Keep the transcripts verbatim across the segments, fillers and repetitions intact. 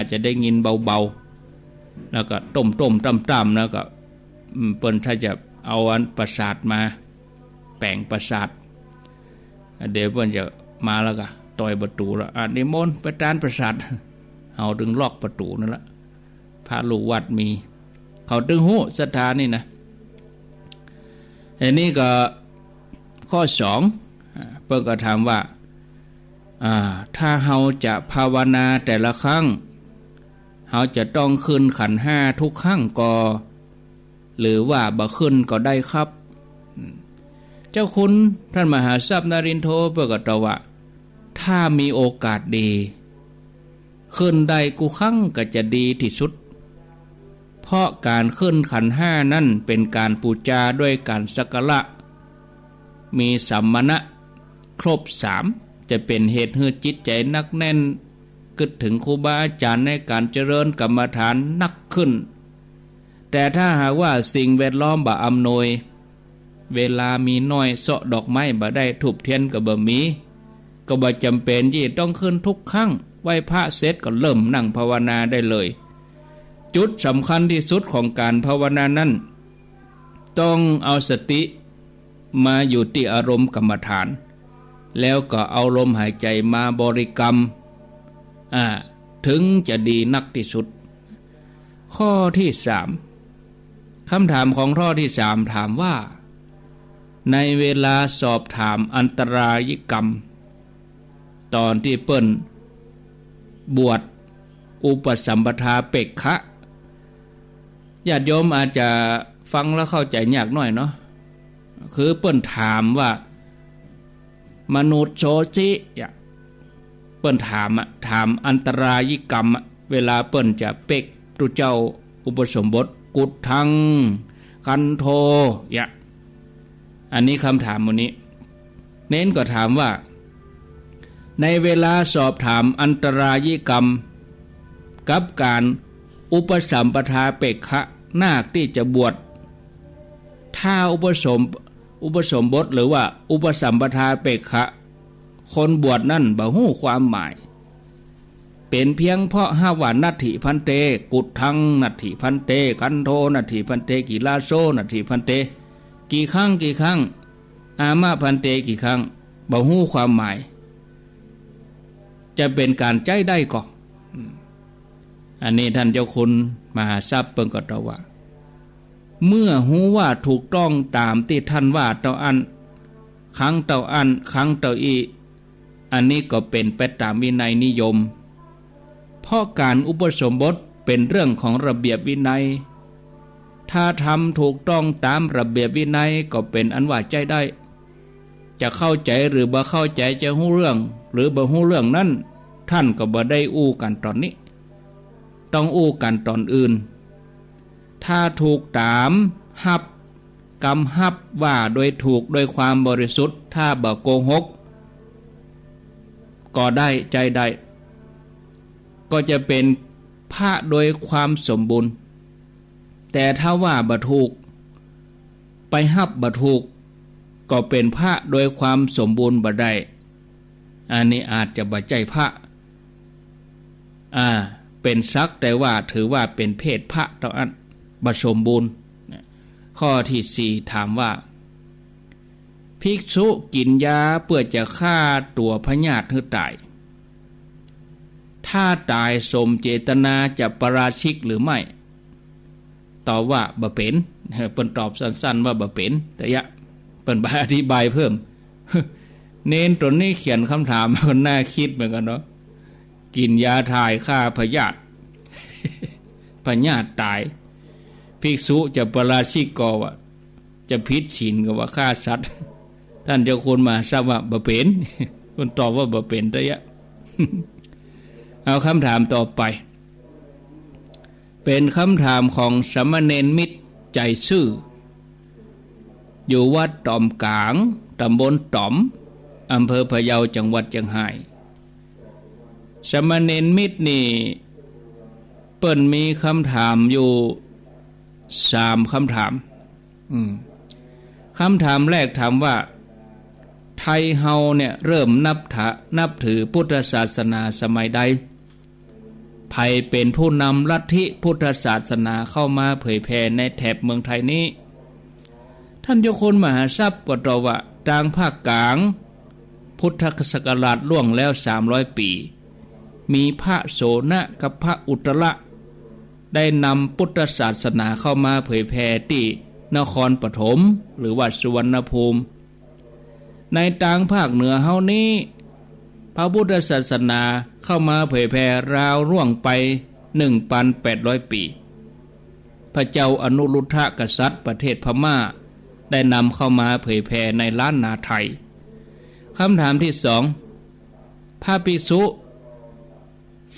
อาจจะได้ยินเบาๆ แล้วก็ต้มๆ ต้ำๆ แล้วก็ อืม เปิ้นถ้าจะเอาอันประสาทมา แป๋งประสาท เดี๋ยวเปิ้นจะมาแล้วก็ต่อยประตู๋แล้ว อ่ะ นิมนต์ไปตานประสาท เฮาตึงล็อกประตู๋นั่นละ พระลูกวัดมี เขาตึงฮู้ศรัทธานี่นะ อันนี้ก็ข้อสอง อ่า เปิ้นก็ถามว่า อ่า ถ้าเฮาจะภาวนาแต่ละครั้ง เฮาจะต้องขึ้นขันธ์ห้าทุกครั้งก่อ หรือว่าบ่ขึ้นก็ได้ครับ อืม เจ้าคุณท่านมหาทรัพย์นรินทโธ เปิ้นก็ตอบว่า ถ้ามีโอกาสดี ขึ้นได้กู้ครั้งก็จะดีตี้สุด เพราะก๋านขึ้นขันธ์ห้านั้นเป๋นก๋านปู๋จาด้วยก๋านสักการะ มีสัมมานะครบสาม จะเป๋นเหตุหื้อจิตใจ๋หนักแน่น กึ๊ดเถิงครูบาอาจ๋ารย์ในก๋านเจริญกรรมฐานหนักขึ้น แต่ถ้าหากว่าสิ่งแวดล้อมบ่อำนวย เวลามีน้อย เซาะดอกไม้บ่ได้ ธูปเตียนก็บ่มี ก็บ่จ๋ำเป๋นตี้ต้องขึ้นทุกครั้ง ไหว้พระเสร็จก็เริ่มนั่งภาวนาได้เลย จุดสำคัญตี้สุดของก๋านภาวนานั้น ต้องเอาสติมาอยู่ตี้อารมณ์กรรมฐาน แล้วก็เอาลมหายใจ๋มาบริกรรม อ่า เถิงจะดีนักตี้สุด ข้อตี้สาม คำถามของข้อตี้สามถามว่า ในเวลาสอบถามอันตรายิกรรม ต๋อนตี้เปิ้นบวชอุปสัมปทาเปกขะ ญาติโยมอาจจะฟังแล้วเข้าใจ๋ยากหน้อยเนาะ คือเปิ้นถามว่า มนุสโสสิ อะ เปิ้นถามอะ ถามอันตรายิกรรมอะ เวลาเปิ้นจะเปกตุ๊เจ้าอุปสมบท กุฏฐัง คันโท ยะ อันนี้คำถามหมู่นี้ เณรก็ถามว่า ในเวลาสอบถามอันตรายิกรรม กับก๋านอุปสัมปทาเปกขะ นาคตี้จะบวช ถ้าอุปสม อุปสมบทหรือว่าอุปสัมปทาเปกขะ คนบวชนั้นบ่ฮู้ความหมาย เป๋นเพียงเพราะฮับว่า นัตถิภันเต กุฏฐัง นัตถิภันเต คันโท นัตถิภันเต กิลาโส นัตถิภันเต กี่ครั้งกี่ครั้ง อามะภันเต กี่ครั้ง บ่ฮู้ความหมาย จะเป๋นก๋านใจ๊ได้ก่อ อืม อันนี้ท่านเจ้าคุณมหาทรัพย์เปิ้นก็ตอบว่า เมื่อฮู้ว่าถูกต้องต๋ามตี้ท่านว่าเต้าอั้น ครั้งเต้าอั้น ครั้งเต้าอี้ อันนี้ก็เป๋นไปต๋ามวินัยนิยม เพราะก๋านอุปสมบทเป๋นเรื่องของระเบียบวินัย ถ้าทำถูกต้องต๋ามระเบียบวินัยก็เป๋นอันว่าใจ๊ได้ จะเข้าใจ๋หรือบ่เข้าใจ๋ จะฮู้เรื่องหรือบ่ฮู้เรื่องนั้น ท่านก็บ่ได้อู้กั๋นต๋อนนี้ ต้องอู้กั๋นต๋อนอื่น ถ้าถูกต๋ามฮับ กำฮับว่าโดยถูกโดยความบริสุทธิ์ ถ้าบ่โกหก ก็ได้ ใจ๊ได้ ก็จะเป๋นพระโดยความสมบูรณ์ แต่ถ้าว่าบ่ถูก ไปฮับบ่ถูก ก็เป๋นพระโดยความสมบูรณ์บ่ได้ อันนี้อาจจะบ่ใจ้พระ อ่า เป๋นสักแต่ว่าถือว่าเป๋นเพศพระเต้าอั้น บ่สมบูรณ์ ข้อตี้สี่ถามว่า ภิกษุกิ๋นยาเปื้อจะฆ่าตั๋วพยาธิหื้อต๋าย ถ้าต๋ายสมเจตนาจะปาราชิกหรือไม่ ตอบว่าบ่เป๋น เปิ้นตอบสั้นๆ ว่าบ่เป๋น แต่ยะ เปิ้นบ่อธิบายเพิ่ม เณรต๋นนี้เขียนคำถามก็น่าคิดเหมือนกั๋นเนาะ กิ๋นยาถ่ายฆ่าพยาธิ พยาธิต๋าย ภิกษุจะปาราชิกก่อวะ จะผิดศีลก่อวะ ฆ่าสัตว์ ท่านเจ้าคุณมหาทรัพย์ว่าบ่เป๋น เปิ้นตอบว่าบ่เป๋น แต่ยะ เอาคำถามต่อไป เป๋นคำถามของสามเณรมิตรใจ๋ซื่อ อยู่วัดต๋อมก๋าง ต๋ำบลต๋อม อำเภอพะเยา จังหวัดเจียงฮาย สามเณรมิตรนี่ เปิ้นมีคำถามอยู่สามคำถาม อืม คำถามแรกถามว่า ไทยเฮาเนี่ยเริ่มนับถะ นับถือพุทธศาสนาสมัยใด ใผเป๋นผู้นำลัทธิพุทธศาสนาเข้ามาเผยแผ่ในแถบเมืองไทยนี้ ท่านเจ้าคุณมหาทรัพย์ก็ตอบว่า ตางภาคกลาง พุทธศักราชล่วงแล้วสามร้อยปี๋ มีพระโสณะกับพระอุตระ ได้นำพุทธศาสนาเข้ามาเผยแผ่ตี้นครปฐม หรือว่าสุวรรณภูมิ ในตางภาคเหนือเฮานี้ พระพุทธศาสนาเข้ามาเผยแผ่ราวล่วงไปหนึ่งปันแปดร้อยปี๋ พระเจ้าอนุรุทธกษัตริย์ประเทศพม่า ได้นำเข้ามาเผยแผ่ในล้านนาไทย คำถามตี้สอง พระภิกษุ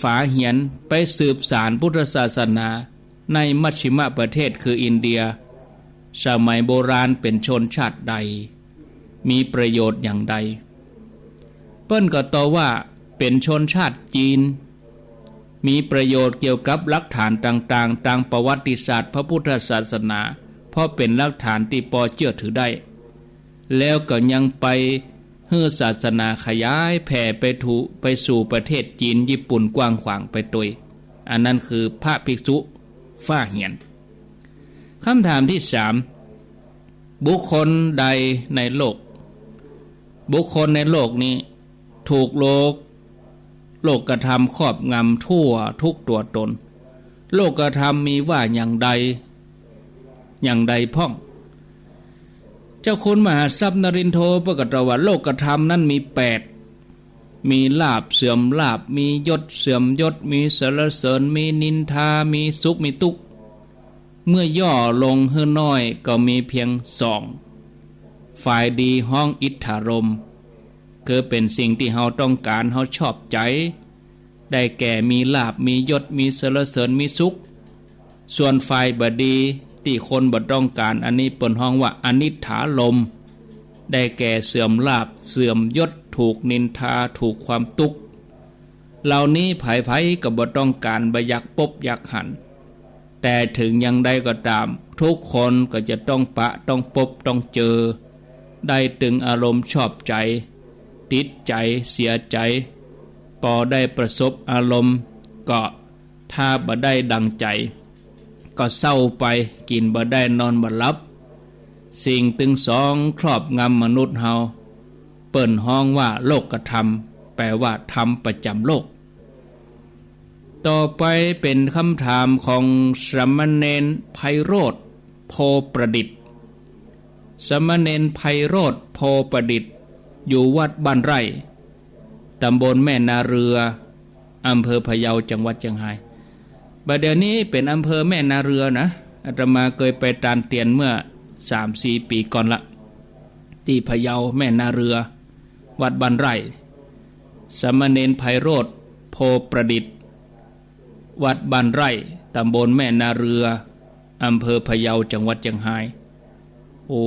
ฝาเหียนไปสืบสานพุทธศาสนาในมัชชิมประเทศคืออินเดีย สมัยโบราณเป๋นชนชาติใด มีประโยชน์อย่างใด เปิ้นก็ตอบว่าเป๋นชนชาติจีน มีประโยชน์เกี่ยวกับหลักฐานต่างๆ ตางประวัติศาสตร์พระพุทธศาสนา เพราะเป๋นหลักฐานตี้ปอเจื้อถือได้ แล้วก็ยังไป หื้อศาสนาขยายแผ่ไปถู ไปสู่ประเทศจีน ญี่ปุ่นกว้างขวางไปตวย อันนั้นคือพระภิกษุฝาเหียน คำถามตี้สาม บุคคลใดในโลก บุคคลในโลกนี้ถูกโลก โลกธรรมครอบงำทั่วทุกตัวตน โลกธรรมมีว่าอย่างใด อย่างใดพ่อง เจ้าคุณมหาทรัพย์นรินทร์โธ เปิ้นก็ตอบว่า โลกธรรมนั้นมีแปด มีลาภเสื่อมลาภ มียศเสื่อมยศ มีสรรเสริญ มีนินทา มีสุข มีตุ๊กข์ เมื่อย่อลงหื้อน้อยก็มีเพียงสอง ฝ่ายดีฮ้องอิทธารมณ์ คือเป๋นสิ่งตี้เฮาต้องก๋าน เฮาชอบใจ๋ ได้แก่มีลาภ มียศ มีสรรเสริญ มีสุข ส่วนฝ่ายบ่ดีตี้คนบ่ต้องก๋าน อันนี้เปิ้นฮ้องว่าอนิทธารมณ์ ได้แก่เสื่อมลาภ เสื่อมยศ ถูกนินทา ถูกความตุ๊กข์ เหล่านี้ใผๆ ก็บ่ต้องก๋าน บ่อยากปบอยากหัน แต่เถิงอย่างใดก็ต๋าม ทุกคนก็จะต้องปะ ต้องปบ ต้องเจอ ได้ตึงอารมณ์ชอบใจ๋ ติดใจ๋ เสียใจ๋ ปอได้ประสบอารมณ์ ก็ถ้าบ่ได้ดังใจ๋ ก็เศร้าไป กิ๋นบ่ได้ นอนบ่หลับ สิ่งตึงสองครอบงำมนุษย์เฮา เปิ้นฮ้องว่าโลกธรรม แปลว่าธรรมประจ๋ำโลก ต่อไปเป๋นคำถามของสามเณรไพโรจน์ โพประดิษฐ์ สามเณรไพโรจน์ โพประดิษฐ์ อยู่วัดบ้านไร่ ตำบลแม่นาเรือ อำเภอพะเยา จังหวัดเจียงฮาย บ่าเดี่ยวนี้เป๋นอำเภอแม่นาเรือนะ อาตมาเกยไปตานเตียนเมื่อสามสี่ปี๋ก่อนละ ตี้พะเยา แม่นาเรือ วัดบ้านไร่ สามเณรไพโรจน์ โพประดิษฐ์ วัดบ้านไร่ ตำบลแม่นาเรือ อำเภอพะเยา จังหวัดเจียงฮาย โอ้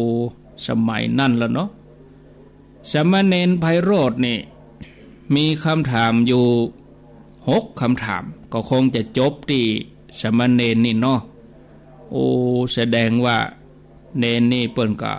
สมัยนั้นละเนาะ สามเณรไพโรจน์นี่ มีคำถามอยู่หกคำถาม ก็คงจะจบตี้สามเณรนี่เนาะ โอ้ แสดงว่าเณรนี่เปิ้นก็